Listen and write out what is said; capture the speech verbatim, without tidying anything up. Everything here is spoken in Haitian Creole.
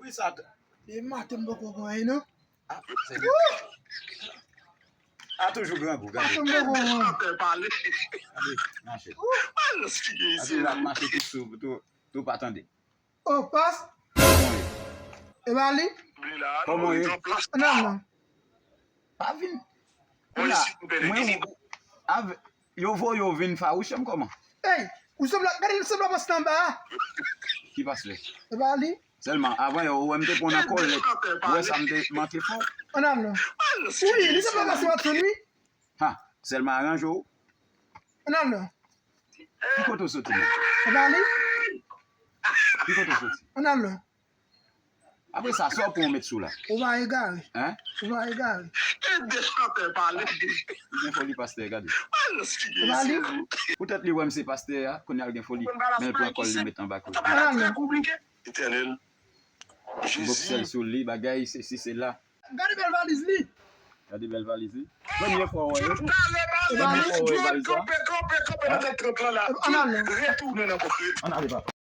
Wi, sa t- E maten m poko pran anyen, non. Ah, se a toujou grangou, gade. Maten m poko pran. Gade, mache. Gade l ap mache tou sou, tou, tou pa tande. Oh, pas. Kòman ye? E pa li? Kòman ye? Ann al non. Pa vin. Mwen, mwen, avè- yo voye w vin fawouche m kòman? Ey, ou sanble, gade l sanble pastè anba a. Ki pastè? E pa li? Sèlman, avan yè, ou wè m te pran nan kòlèt. Ou wè sa m te manke fè w? Ann al non. Wi, li sanble pastè Watson, wi. Ha, sèlman aranje w. Ann al non. Ki kote w soti, non? E pa li? Ki kote w soti? Ann al non. Apre sa, sa w pran w met sou la? Ou pa egare. Hein? Ou pa egare. E de chantè pale. Li gen foli pastè, gade. Ou pa li? Poutèt li wè m se pastè a, kounye a l gen foli. Men l pran kò l, li met anba kote. Ann al non. Etènèl. Bòksèl sou li, bagay, sesi, sela. Gade bèl valiz li. Gade bèl valiz li. Premye fwa w wè yo. Premye fwa w wè valiz la. Ann ale, papa.